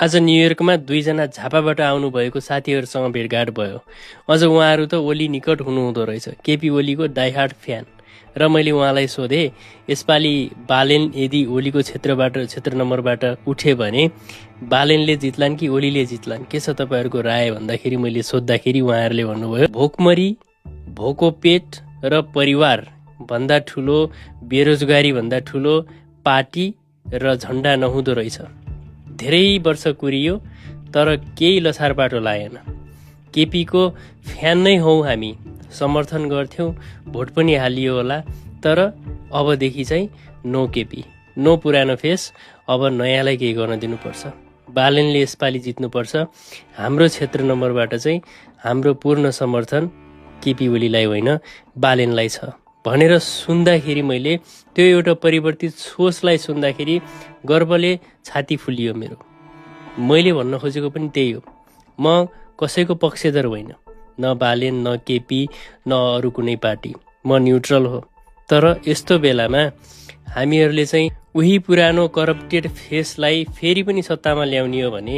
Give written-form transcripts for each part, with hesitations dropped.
आज न्युयोर्कमा 2 जना झापाबाट आउनुभएको साथीहरूसँग भेटघाट भयो। अझ उहाँहरू त ओली निकट हुनुहुँदो रहेछ, केपी ओलीको डाइहार्ड फ्यान। र मैले उहाँलाई सोधेँ, यसपालि बालेन यदि ओलीको क्षेत्र नम्बरबाट उठे भने बालेनले जित्लान् कि ओलीले जित्लान्, के छ तपाईँहरूको राय भन्दाखेरि मैले सोद्धाखेरि उहाँहरूले भन्नुभयो, भोकमरी, भोको पेट र परिवार भन्दा ठुलो, बेरोजगारी भन्दा ठुलो पार्टी र झन्डा नहुँदो रहेछ। धेरै वर्ष कुरियो तर केही लछार बाटो लागेन। केपीको फ्यान नै हौ हामी, समर्थन गर्थ्यौँ, भोट पनि हालियो होला, तर अबदेखि चाहिँ नो केपी, नो पुरानो फेस, अब नयाँलाई केही गर्न दिनुपर्छ। बालेनले यसपालि जित्नुपर्छ। हाम्रो क्षेत्र नम्बरबाट चाहिँ हाम्रो पूर्ण समर्थन केपी ओलीलाई होइन बालेनलाई छ भनेर सुन्दाखेरि मैले त्यो एउटा परिवर्तित सोचलाई सुन्दाखेरि गर्वले छाती फुलियो मेरो। मैले भन्न खोजेको पनि त्यही हो, म कसैको पक्षधर होइन, न बालेन, न केपी, न अरू कुनै पार्टी, म न्युट्रल हो। तर यस्तो बेलामा हामीहरूले चाहिँ उही पुरानो करप्टेड फेसलाई फेरि पनि सत्तामा ल्याउने हो भने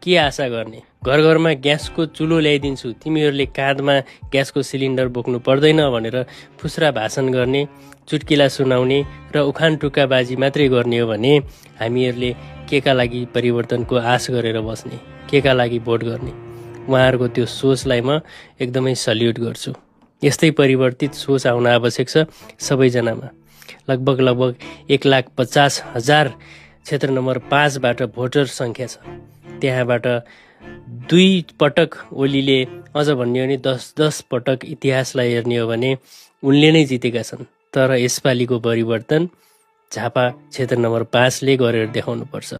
के आशा गर्ने? घर घरमा ग्यासको चुलो ल्याइदिन्छु, तिमीहरूले काँधमा ग्यासको सिलिन्डर बोक्नु पर्दैन भनेर फुस्रा भाषण गर्ने, चुट्किला सुनाउने र उखान टुक्काबाजी मात्रै गर्ने हो भने हामीहरूले केका लागि परिवर्तनको आश गरेर बस्ने, केका लागि भोट गर्ने? उहाँहरूको त्यो सोचलाई म एकदमै सल्युट गर्छु। यस्तै परिवर्तित सोच आउन आवश्यक छ सबैजनामा। लगभग 1,50,000 क्षेत्र नम्बर 5बाट भोटर सङ्ख्या छ। त्यहाँबाट 2 पटक ओलीले, अझ भन्ने हो भने 10 पटक इतिहासलाई हेर्ने हो भने उनले नै जितेका छन्। तर यसपालिको परिवर्तन झापा क्षेत्र नम्बर 5ले गरेर देखाउनुपर्छ।